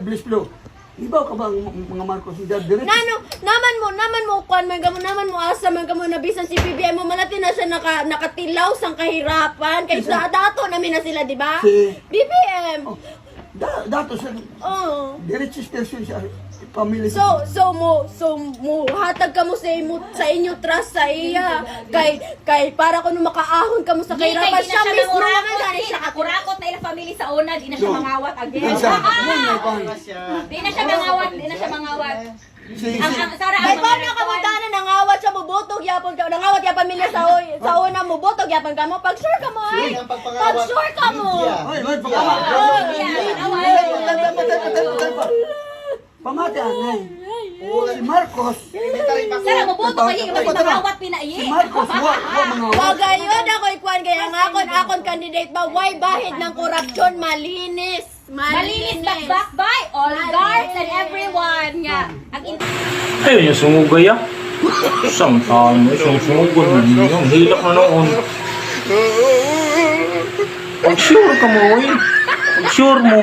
Bliss Blue. Ibaw ka ba ang mga Marcos? Diretso. Nano, naman mo kuan man kamo, naman mo asa man kamo na bisan si BBM mo malati na siya nakatilaw sang kahirapan kay sa dato namin na sila, di ba? BBM. Oh, dato sa Oh. diretso person siya pamilya. So mo hatag kamo sa imo sa inyo trust sa iya kay kay para kuno makaahon kamo sa Di kay kahirapan di na siya siya mismo naman mangurakot, gani di siya nakakurakot na ilang family sa una, di na siya No. mangawat again. Isa. Ah! Yun, may pan. Di na siya mangawat, di na siya mangawat. Si, Ang Sara, Kay ang paano ka mo tanan nangawat siya, mubotog yapon ka, nangawat ya pamilya sa una, mubotog yapon ka mo pag sure ka mo ay. Pag sure ka mo. Oy, oy, pagkawa. Pamati anay. Si Marcos. Sara, muboto kayo, Ay, mas mangawat pinaiyi. Si Marcos, wa mga Wagayon ako ikuan kaya ang akon candidate ba why bahid ng korupsyon, malinis. Malinis bakbak by all guards and everyone nga. Ang Ayun yung sungugay ah. Isang taon mo, isang sungugon na ninyo. Ang hilak na noon. Pag sure ka mo, eh. Pag sure mo.